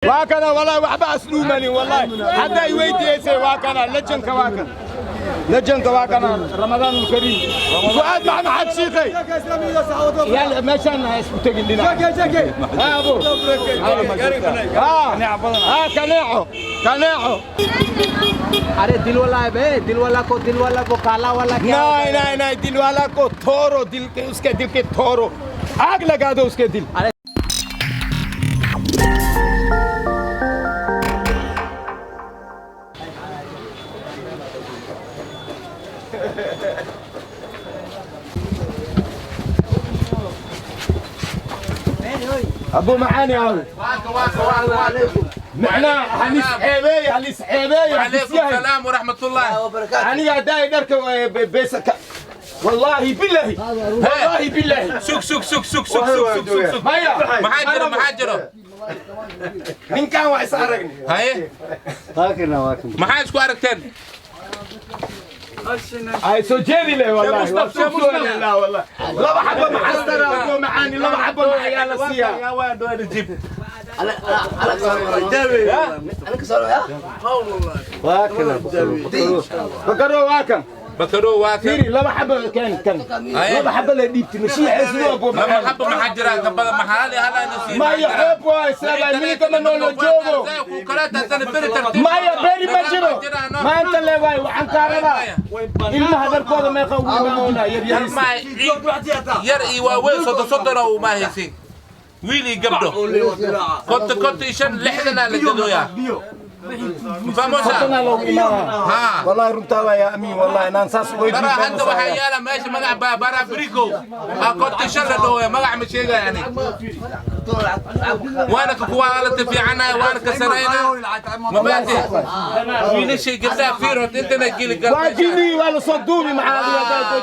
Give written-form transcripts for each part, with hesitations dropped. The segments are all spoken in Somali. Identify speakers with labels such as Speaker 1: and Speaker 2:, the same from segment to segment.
Speaker 1: Waa kana, wallahi waxba asluumani, wallahi hadda ay weydiisay. Waa kana lejanka, waa kan lejanka, waa kana. Ramadaan kariim. Fuaad Maxamed Shiikhay, yaal meeshaan ha isku tegin dhinac. Ha abu ha ha, kaneeco kaneeco.
Speaker 2: अरे दिल वाला है बे, दिल वाला को, दिल वाला को काला वाला क्या?
Speaker 1: नहीं नहीं नहीं, दिल वाला को थोरो दिल के, उसके दिल के थोरो आग लगा दो उसके दिल।
Speaker 2: अरे।
Speaker 1: ابو معاني هذا معناه halis ceebeey, halis ceebeey.
Speaker 3: وعليكم السلام ورحمة الله.
Speaker 1: Aniga daay dharka beesaka, wallahi billahi, wallahi billahi.
Speaker 3: سوق سوق سوق سوق سوق سوق سوق سوق سوق.
Speaker 1: Maya.
Speaker 3: maxaa jiro? Maxaa jiro?
Speaker 1: Ninkan waa is aragni.
Speaker 3: Haye, maxaa isku aragteen?
Speaker 1: Ay soo jeedi leh, wallahi waa soo jeedi wallahi. Laba xabo maxastara, abu macaani, laba xabo maxayaa la siiyaa? Bakaro waa kan.
Speaker 3: Bakaro waa kan.
Speaker 1: Fiiri, laba xabo kan kan.
Speaker 3: Haye.
Speaker 1: Laba xabo la dhiibti mashiixa sidoo abu
Speaker 3: laba
Speaker 1: macaani.
Speaker 3: Xabo maxaa jira ka badan? Maxaa hal hal ana sii?
Speaker 1: Maya, xoob waay sabaa ninka ma noola joogo. Maya, beri ma jiro maanta le waay. Waxaan kaa rabaa ilmaha dharkooda meeqa ugu imaanaa yar yariis?
Speaker 3: Yar iyo waaweyn 30 30 oo ma haysin, wiil iyo gabdho 50 55 60 aa la gadooyaa, famosa.
Speaker 1: Kontonaa loogu imaanaa?
Speaker 3: Ha.
Speaker 1: Wallahi runtaa waa yaa amiin, wallahi inaan saas uga
Speaker 3: bara hadda waxaa yaala meesha magac bara brigo aa 55 la dhooya, magac ma sheegaya ani. Waana ka kuwa alata fiicanahay, waana ka sarayna mabaate wiilashay gabdhaha fiir horta intana geli.
Speaker 1: Waa jini, waa la soo duubi maxaa?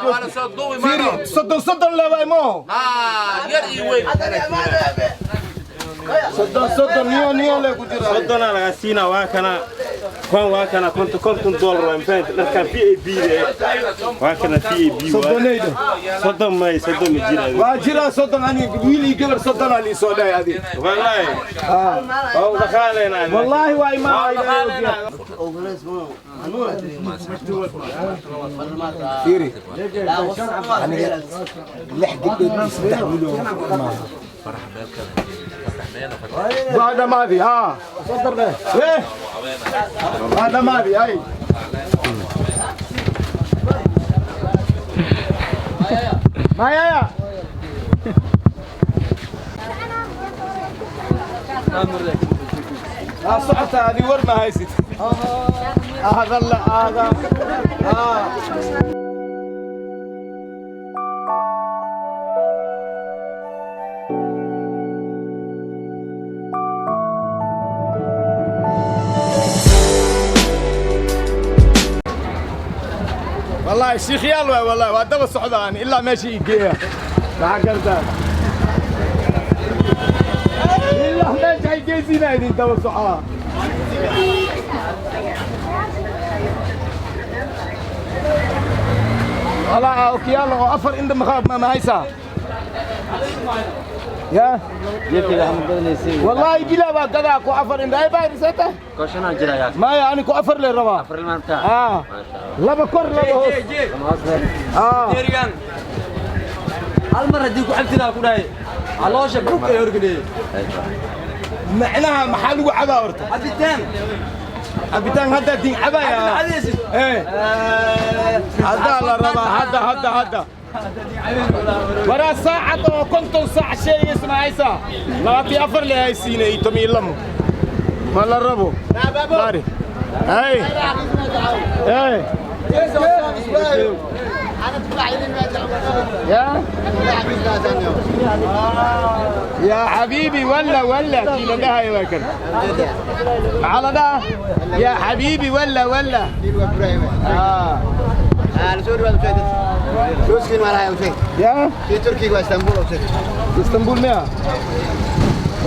Speaker 3: Waa la soo duubi maro.
Speaker 1: Fiiri, 30 30 le waay moo.
Speaker 3: Ha, yar iyo weyn.
Speaker 1: 30 30 niyo niyo le ku jira.
Speaker 4: Soddonaa lagaa siinaa, waa kana kuwan, waa kana 50 50 dollar waa mafahanta. Dharkan VAB de waa kana VAB.
Speaker 1: Soddonayda.
Speaker 4: 30 may, 30 ma jira.
Speaker 1: Waa jiraa 30, aniga wiil iyo gabar 30 aa lii soo dhahay adiga.
Speaker 4: Wallahi waa u dhaqaaleynaa.
Speaker 1: Wallahi waa imaan. Fiiri, aniga lix gabdhood iyo saddex wiil oo ku imaada waa dhammaadi. Haa, eh, waa dhammaadi. Ay mayaya. aa socota adi, war ma haysid. هذا لا هذا آه. والله الشيخ يلا، والله وهذا الصعدان الا ماشي يجيها ما قلت الا ماشي يجيزينا انت الصعدان. والله اوكيال afar inda ma ma haysaa ya? والله بلا waa gadaa ku afar inda ay baa risata maya. Ani ku afar le rabaa. Ah, laba kor, laba hoos. Ah.
Speaker 2: Hal mar haddii ku cabtidaa ku dhahay caloosha bug ay horgadhiyey.
Speaker 1: Macnaha maxaa lagu cabaa horta?
Speaker 2: Cabitaan.
Speaker 1: Cabitaan hadda din cabaya.
Speaker 2: Cadaysid.
Speaker 1: Eh, hadda la rabaa, hadda hadda hadda waraa saacad oo 50 saac sheegaysa ma haysaa? 24 le haysiinay iyo 12 ma la rabo baari. Hey hey, يا يا حبيبي، ولا ولا كيلو لها يا وكر على ده يا حبيبي، ولا ولا آه. يا اسطنبول ميا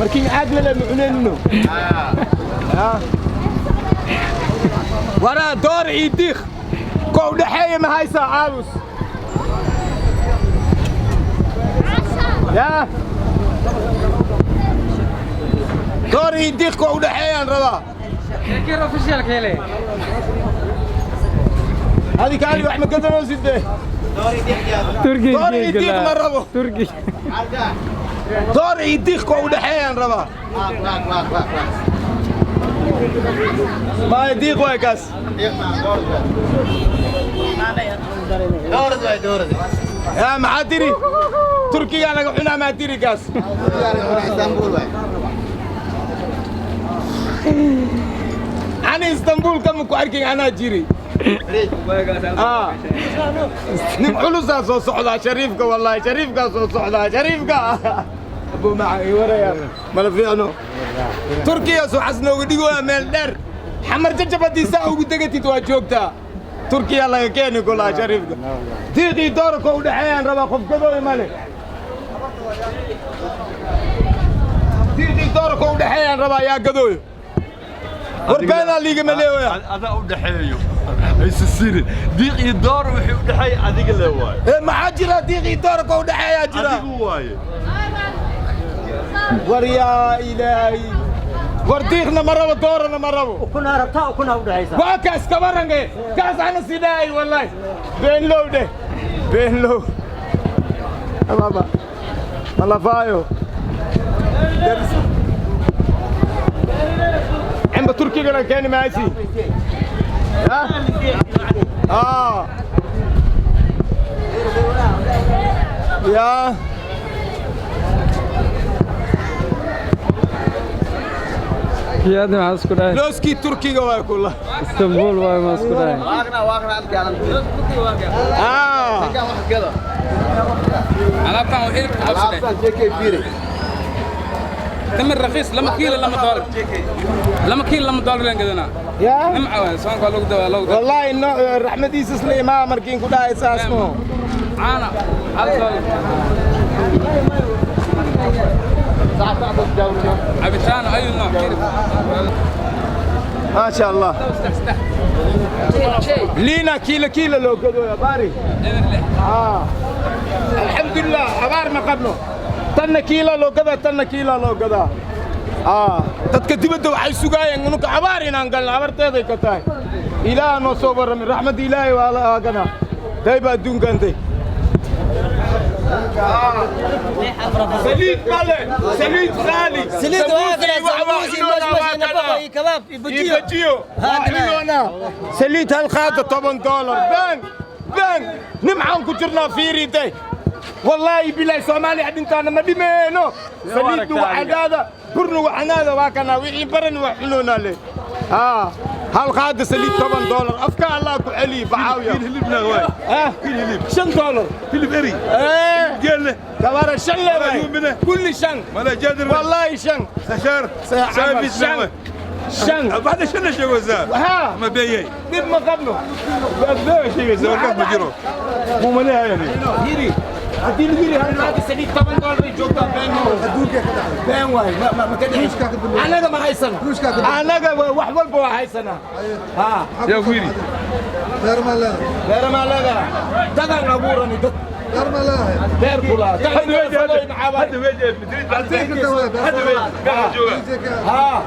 Speaker 1: markii aad wala mucunayno waraa door iyo diiq ko u dhaxeeya ma haysaa caawus ya? Doori diiqka u dhaxeeyaan rabaa.
Speaker 2: كيف official كيلي
Speaker 1: هذه كالي واحمد قدروا سيده.
Speaker 5: تركي
Speaker 1: doori diiq ma rabo.
Speaker 5: تركي
Speaker 1: Doori diiqka u dhaxeeyaan rabaa. ما diiq waay kaas. يا maxaa tiri turkiga laga xunaa maa tiri kaas. Ani Istanbul kama ku arkin anaa jiri. Nin culusaa soo socdaa shariifka wallahi shariifkaa soo socdaa shariifka. Abu maca ii waraya mala fiicno. Turkiya soo xasnooga dhigooya meel dheer. Xamar jajab haddii saa ugu degatid waa joogtaa. Turkiya laga keeni kulaa shariifka. Diiqii doorka u dhexeeyaan rabaa qof gadooy male. Diiqii doorka u dhexeeyaan rabaa yaa gadooyo. War beenaa liigama leeyoya.
Speaker 6: Adaa u dhaxeeyo aysa sirin diiq iyo door wixii u dhaxeeya adiga le waaye.
Speaker 1: Ee maxaa jira diiqii doorka u dhexeeyaa jira.
Speaker 6: Adigu waaye.
Speaker 1: War yaa ilaahi. War diiqna ma rabo doorana ma rabo.
Speaker 2: كنا ربطا وكنا ودحيسا.
Speaker 1: Waa kaas kabarange kaas ana sidaay wallahi been low dheh been low ababa malafaayo cimba turkigana keeni maaysi. Ha ya
Speaker 5: يا ادم isku dhahay.
Speaker 1: Looskii turkiga waay kula.
Speaker 5: اسطنبول waay ma isku dhahay.
Speaker 7: alaabtan waa hilibka cabside تمر رخيص لما كيلو لما دولار لما كيلو لما دولار لين قدنا
Speaker 1: ya
Speaker 7: nimca waay soonka lagu dawaa lagu dawaa.
Speaker 1: Wallahi no raxmadiisa isla imaa markiin ku dhahay saas mo.
Speaker 7: Caana hal doolar cabitaan ayu nooc hilib.
Speaker 1: Maasha allah.
Speaker 7: Saddex
Speaker 1: liina kiilo kiilo loo gadooya baari.
Speaker 7: Eber lix.
Speaker 1: Alxamdulilah abaar ma qabno. Tanna kiila loo gadaa tanna kiila loo gadaa. Dadka dibadda waxay sugaayeen ununka abaar inaan galno abarteeday ka tahay. Ilaah noo soo warramin raxmadda ilaahay waa la aaganaa dayba adduunkantay. Saliid male saliid qaali.
Speaker 2: سليد واكل سموسي مش نفقه كباب
Speaker 1: iyo bajiyo waa cunoonaa. Saliid hal qaada $10 been been nimcaan ku jirnaa fiiriday. Wallaahi bilaahi soomaaliya dhintaana ma dhimeeno. Saliidnu waxanaada burnu waxanaada waa kanaa wixii baran waa cunoonaa le. Hal qaada saliid $10 afka allah ku celiyi baxaawiya.
Speaker 6: Hilibna waay.
Speaker 1: Hilib $5.
Speaker 6: Hilib eri.
Speaker 1: Ee
Speaker 6: geel leh.
Speaker 1: Kabara shan le waay.
Speaker 6: Yuumine.
Speaker 1: Kulli shan.
Speaker 6: Mala jaadir.
Speaker 1: Wallaahi shan.
Speaker 6: Khashaar.
Speaker 1: Camal, shan shan.
Speaker 6: Baxda shanna sheegaysaa.
Speaker 1: Haa.
Speaker 6: Ma beeyay.
Speaker 1: Dhib ma qabno.
Speaker 6: Sheegaysaa warkaas ma jiro muu maleeyahay.
Speaker 1: Yiri haddii lagu yiri hal qaada saliid $10 ay joogtaa been ma been waay ma ka dhixi anaga ma haysana anaga wax walba waa haysanaa haa.
Speaker 6: Yaa ku yidhi
Speaker 1: beera maa leedahay dadaan abuurani dad beer kulaa.
Speaker 6: Hadda weji hadda weji hadda weji gacan jooga.
Speaker 1: haa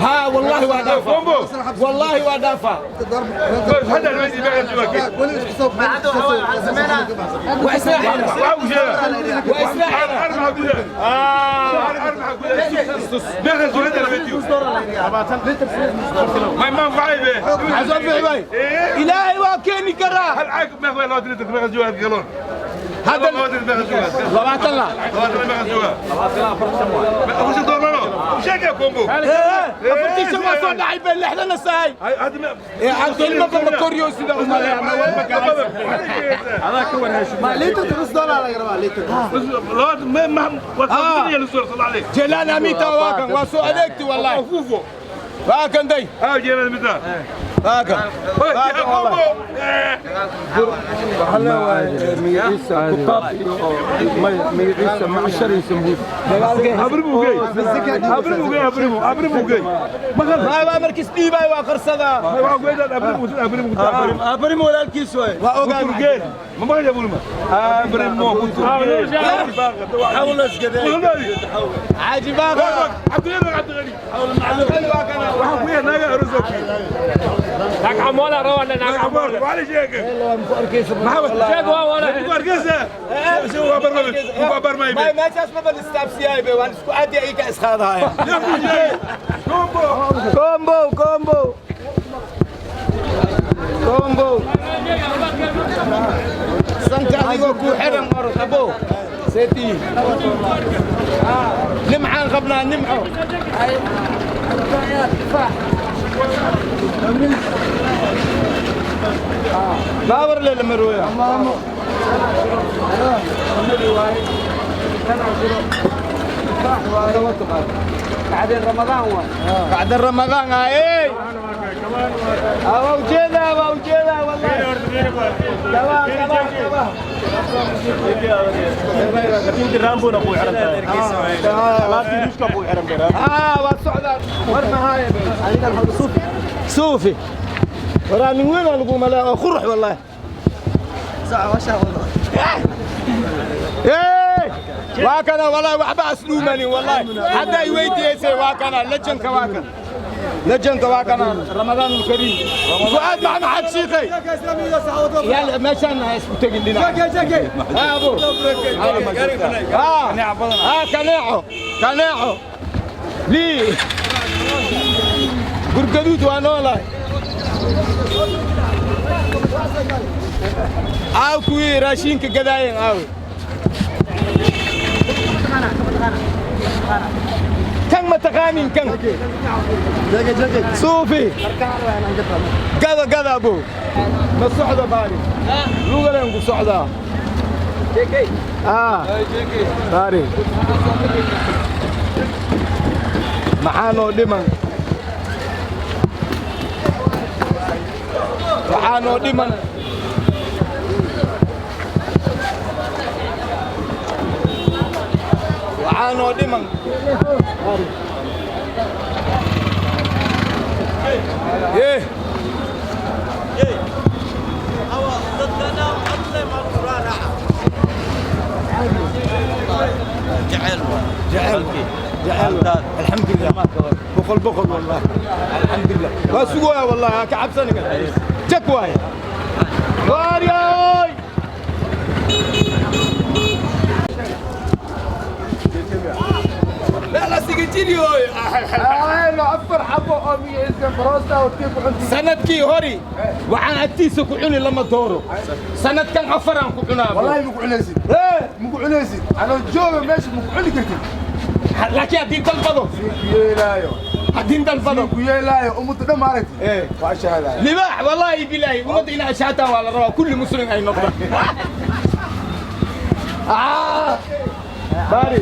Speaker 1: haa wallaahi waa dhaafa wallaahi waa dhaafa.
Speaker 6: Hadda weji gacan jooga.
Speaker 1: Waa islaaxayna.
Speaker 6: Waxaa ku sheega.
Speaker 1: Waa islaaxayna.
Speaker 6: Armaxa gudaha. Armaxa gudaha meeqa jooga hadda weji ma manfacay be.
Speaker 1: Maxaa soo bixi waay ilaahay waa keeni karaa.
Speaker 6: Hal caag meeqa waa 20 litir meeqa jooga galoon?
Speaker 1: Hadda
Speaker 6: 20 meeqa jooga?
Speaker 1: 20 la.
Speaker 6: 20 meeqa jooga? $40 sheega kombo.
Speaker 1: Afartii waa soo dhacay been lixdana sahay.
Speaker 6: Hadda
Speaker 1: ee hadda ilmaba ma koriyo sida u maleeya ma walba ka
Speaker 6: ما ما وصلني الصور صلى عليك.
Speaker 1: Jelaan amita waa kan waa soo adeegti wallahi.
Speaker 6: Fuufo.
Speaker 1: Waa kan day.
Speaker 6: ها جيلان متى.
Speaker 1: هاكا هاكا والله ما مركز ديباي وقرصدا
Speaker 6: أبرمو ولا الكيس واي ما بغيت أقول ما أبرمو حاول أسكت
Speaker 1: عاجي باغا
Speaker 6: عبد الغني عبد الغني حاول وين ناقة رزقك
Speaker 7: ناك عمولة روى ناك
Speaker 6: عمولة معلش يا محمد
Speaker 7: ولا
Speaker 6: أركيسة شو أبر ما
Speaker 1: ما ما تسمع بالاستابسي هاي بي وانا عادي اي كاس خاضها
Speaker 6: كومبو
Speaker 1: كومبو كومبو كومبو سنت adigoo ku xiran orod abo seeti nimcaan qabnaa nimco باور لي المرويه
Speaker 2: بعد رمضان
Speaker 1: بعد رمضان اي او جدا او جدا والله تمام تمام تمام صوفي ورا من وين نقوم لا خرح والله
Speaker 2: صح ما شاء الله
Speaker 1: ايه واكنا والله وحبا اسلومني والله حتى يويتي واكنا لجنك واكنا لجنك واكنا رمضان الكريم فؤاد مع محد شيخي يلا ما شان اسكو تقل لنا ها ابو ها كناعو كناعو لي برقدوت وانا والله aaw kuwii raashinka gadaayeen aaw kan ma taqaanin kan suufi gada gada abu ma socda baari lugaleen ku socdaa baari maxaa noo dhiman waxaa noo dhiman waxaa noo dhiman
Speaker 3: جعل
Speaker 1: جعل جعل الحمد لله بخل بخل والله الحمد لله واسقوها والله كعبسني تكواي وارياي لا لا سيجيني
Speaker 6: لا أفر حبة أمي إذا بروستا وتيب عندي
Speaker 1: سندكي هوري وعن أتيسو كعوني لما دورو سند كان أفران كعونا
Speaker 6: والله مقعنيسي
Speaker 1: إيه
Speaker 6: مقعنيسي أنا جوه ماشي مقعني كرتي
Speaker 1: لكن هدين تلفظو
Speaker 6: يلايو
Speaker 1: هدين تلفظو
Speaker 6: يلايو أمت ده مالتي
Speaker 1: إيه
Speaker 6: وأشهد
Speaker 1: لباح والله بالله أمت إن أشهدها ولا روا كل مسلم أي نقطة باري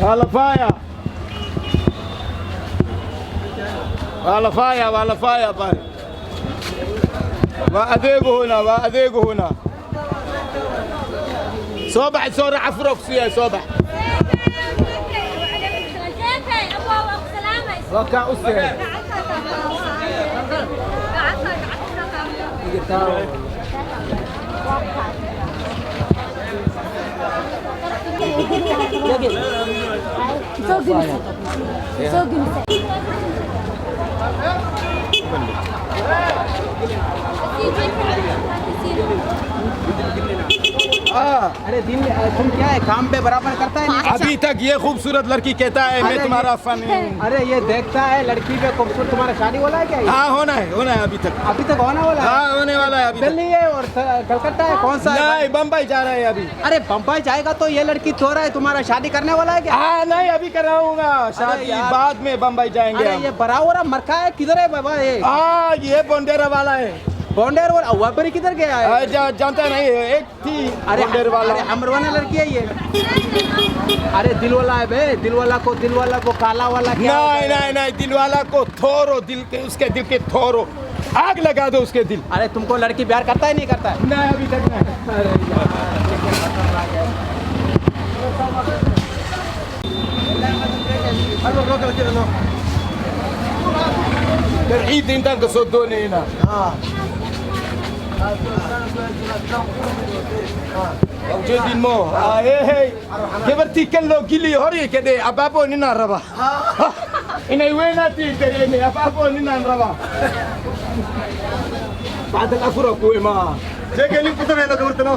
Speaker 1: هلا فايا هلا فايا هلا فايا باري وأذيقه هنا وأذيقه هنا صبح صورة عفروك سيا صبح وكا أسيا
Speaker 2: अरे दिन तुम क्या है काम पे बराबर करता है नहीं?
Speaker 1: अभी तक ये खूबसूरत लड़की कहता है मैं तुम्हारा फन हूँ।
Speaker 2: अरे ये देखता है लड़की पे खूबसूरत तुम्हारा शादी वाला है क्या ये?
Speaker 1: हाँ होना है अभी तक
Speaker 2: अभी तक होना वाला है।
Speaker 1: हाँ होने वाला है अभी तक।
Speaker 2: दिल्ली है और कलकत्ता है कौन सा है?
Speaker 1: नहीं बम्बई जा रहा है अभी।
Speaker 2: अरे बम्बई जाएगा तो ये लड़की थोड़ा है तुम्हारा शादी करने वाला है क्या?
Speaker 1: हाँ नहीं अभी कराऊंगा शादी बाद में बम्बई जाएंगे।
Speaker 2: अरे ये बराबर मरका है किधर है बाबा ये?
Speaker 1: हाँ ये बोंडेरा वाला है।
Speaker 2: बॉन्डेर वाला वापरी किधर गया है?
Speaker 1: जानता नहीं है, एक थी।
Speaker 2: अरे
Speaker 1: बॉन्डेर वाला।
Speaker 2: अरे हमरवाना लड़की है ये। अरे दिल वाला है बे, दिल वाला को, दिल वाला को काला वाला क्या होता
Speaker 1: नहीं
Speaker 2: है?
Speaker 1: नहीं नहीं, दिल वाला को थोरो, दिल के, उसके दिल के थोरो आग लगा दो उसके दिल।
Speaker 2: अरे तुमको लड़की प्यार करता है नहीं करता है?
Speaker 1: नहीं, अभी तक नहीं। Ciidda intaan ka soo doonaynaa. Ujeedin mo hey, gabartii kan loo geliyo horay ka dheh abaabo ninaan rabaa inay weynaatii dareemay abaabo ninaan rabaa bacd alafura ku imaa.
Speaker 6: Jeega nin ku sameeyno gabartano.